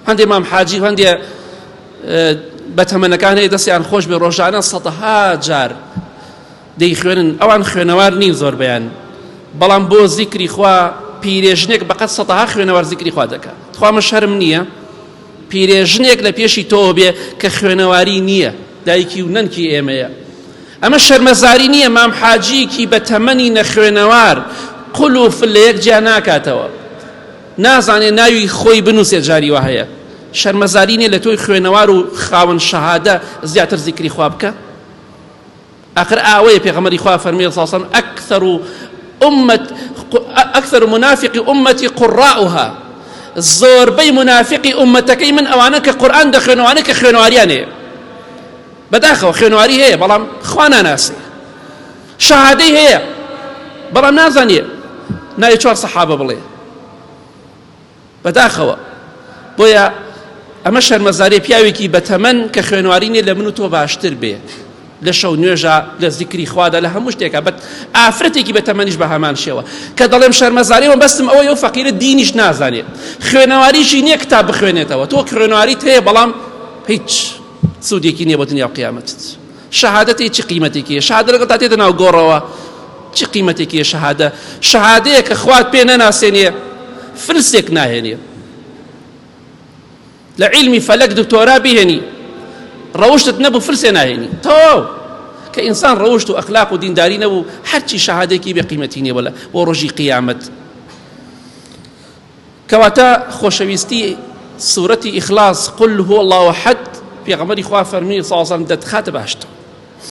هەندێ مام حاجی و هەندێ بەتەمەنەکان هەیە دەستیان خۆش بێ ڕۆژانە سەدەها جار دەیخوێنن ئەوان خوێنەوار نین زۆربەیان بەڵام بۆ زیکری خوا پیرێژنێک بەقەت سەدەها خوێنەوار زیکری خوا دەکات تخوا من شەرم نییە پیرێژنێک لە پێشی تۆوە بێ کە خوێنەواری نییە دایکی و نەنکی ئێمەیە ئەمە شەرمەزاری نییە مام حاجیکی بە تەمەنی نەخوێنەوار قول و فل لە یەک جیا ناکاتەوە نازانێ ناوی خۆی بنووسێ جاری وا هەیە شەرمەزاری نییە لە تۆی خوێنەوار و خاوەن شەهادە زیاتر زیکری خوا بکە ئاخر ئاوەیە پێغەمبەری خوا فەرمی صلی الله علیه و سلم اکثر امت اکثر منافق امتی قراؤها زۆربەی منافقی ئومەتەکەی من ئەوانە کە قورئان دەخوێنەوانە کە خوێنەواریان هەیە بەداخەوە خوێنەواری هەیە بەڵام خوا ناناسێ شەهادەی هەیە بەڵام نازانێ ناوی چوار سەحابە بڵێ بەداخەوە بۆیە ئەمە شەرمەزاری پیاوێکی بەتەمەن کە خوێنواری نیە لە من و تۆ باشتر بێ لە شەو نوێژە لە زیکری خوادا لە هەموو شتێکا بەت ئافرەتێکی بەتەمەنیش بە هەمان شێوە کە دەڵێم شەرمەزاری وە بەستم ئەوەی ئەو فەقیرە دینیش نازانێت خوێنەواریشی نییە کتاب بخوێنێتەوە تۆ خوێنەواریت هەیە بەڵام هیچ سوودێکی نییە بۆ دنیا و قیامەتت شەهادەتی چی قیمەتێکی هەیە شەهادە لەگەڵ تا تێتە ناو گۆڕەوە چی قیمەتێکی هەیە شەهادە شەهادەیە کە خوات پێ نەناسێنێ فلسێک ناهێنێ لە عیلمی فەلەک دکتۆرا بهێنی ڕەوشتت نەبوو فلسێ ناهێنی تەواو کە ئینسان ڕەوشت و ئەخلاق و دینداری نەبوو هەرچی شەهادێکی بێ قیمەتی نییە بۆ ڕۆژی قیامەت کەواتە خۆشەویستی سورەتی ئیخلاص قل هو الله احد پێغەمبەری خوا فەرمی صلی الله علیه و سلم دەتخاتە بەهەشتەوە.